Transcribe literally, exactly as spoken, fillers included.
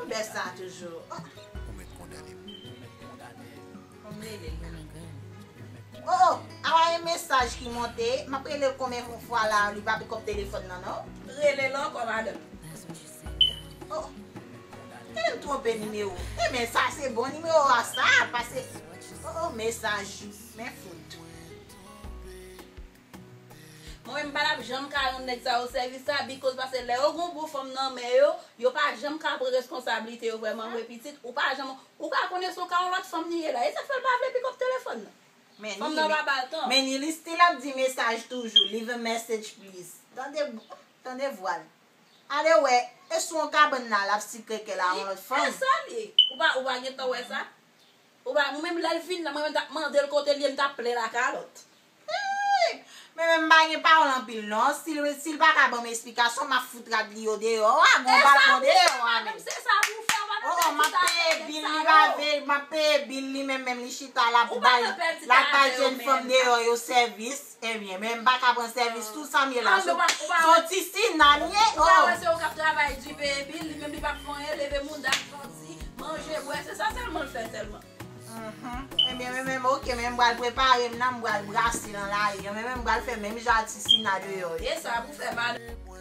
Bè sa toujou. Oh. Ou mèt kondane m. Ou mèt kondane m. Kòm rele l la. Oh, oh, a yon mesaj ki monte. M ap rele l konbyen fwa la, li pa pikòp telefòn nan, non. Rele l ankò, madanm. Oh, oh. Tande m twonpe nimewo. Ebyen, sa se bon nimewo a, sa, pase. Oh, oh, mesaj. Men fout. Mwen menm m pa t ap janm ka rann nèg sa yo sèvis sa, because pase lè yo gon bon fanm nan men yo, yo pa janm ka pran reskonsablite yo vrèman vre pitit, ou pa janm, ou pa konnen se yon ka yon lòt fanm li ye la, e sa k fè l pa vle pikòp telefòn nan. Men fanm nan pa ba l tan. Men li still ap di mesaj toujou, leave a message please. Tande, tande vwa l. Ale wè, e sou yon kabann la, l ap sikreke la yon lòt fanm. E sa li ye. Ou pa, ou pa gentan wè sa? Ou pa, mwen menm lè l vin la, mwen menm t ap mande l kote l ye, m t ap plen lakalòt. Hey! Men menm m pa gen pawòl anpil non. Si l, si l pa ka ban m esplikasyon, m ap fout rad li yo deyò a, gon balkon deyò a menm. Se sa pou fè, ou pa nan pèdi tan avè yo, men sa pou fè. Oh, oh, m ap peye bil, li pa vle, m ap peye bil li menm, menm li chita la pou bay, la bay jèn fanm deyò yo sèvis. Ebyen, men m pa ka pran sèvis tou sa m ye la. So, ti Sina m ye, oh. Ou pa wè se ou k ap travay di peye bil, li menm li p ap fè anyen, leve mouda l soti, manje, bwè, se sa sèlman l fè sèlman. Mhm. Ebyen, men menm, ok, men m pral prepare m nan, m pral brase nan lari an, men menm m pral fè menm jan a ti Sina deyò yo. E sa pou fè, madanm.